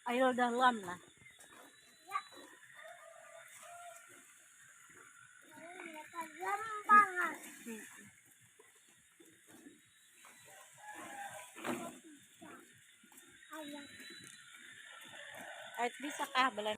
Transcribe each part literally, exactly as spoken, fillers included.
Air dalam nah. Ait bisa kah belan?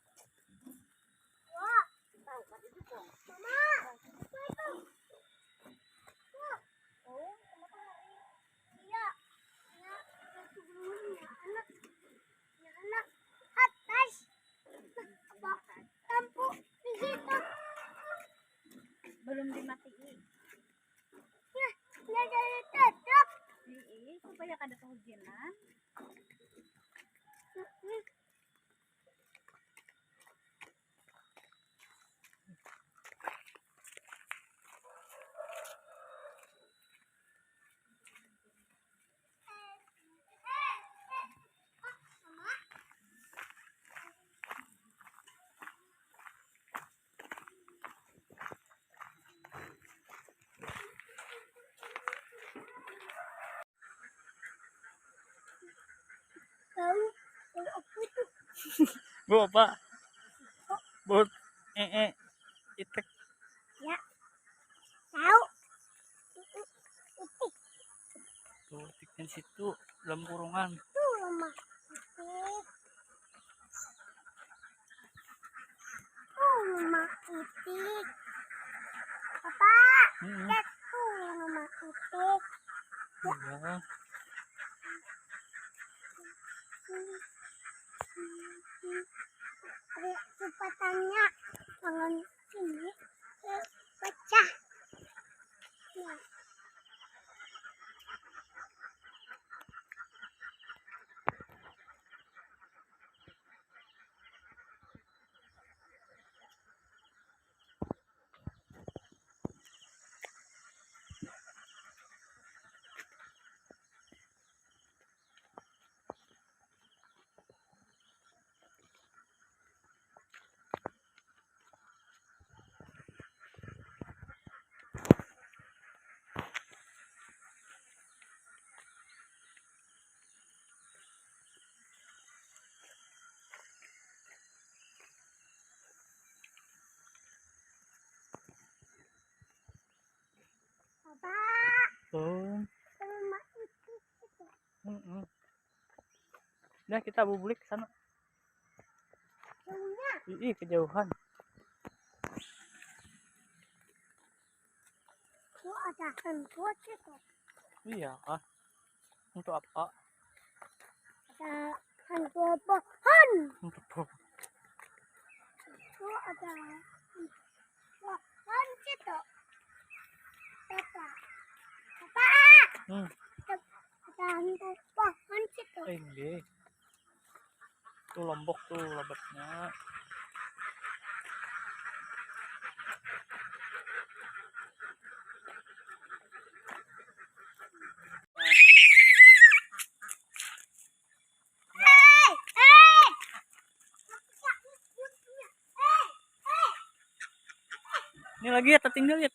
Belum dimatiin. Ih, supaya kada kehujanan. Bau apa? Bau ee, itik. Ya. Tahu. Tuh, itiknya di situ, dalam kurungan. Tuh, rumah itik. Tuh, rumah itik. Papa, lihat tuh rumah itik. Iya. Ada cepatannya. Tangan sini. Pecah. Nah. Papa. Oh. Rumah itu. Mm-mm. Dah, kita bubulik ke sana. Jauhnya. Ih, kejauhan. Tuh ada hantu aja tuh. Iya kah? Untuk apa? Ada hantu apa? Han. Untuk apa? Tuh ada hantu apa? Han situ. Papa. Papa. Hmm. Ada hantu pohon situ. Eh, nggih. Tuh lombok tuh lebatnya. Ini lagi ya, tertinggal ya.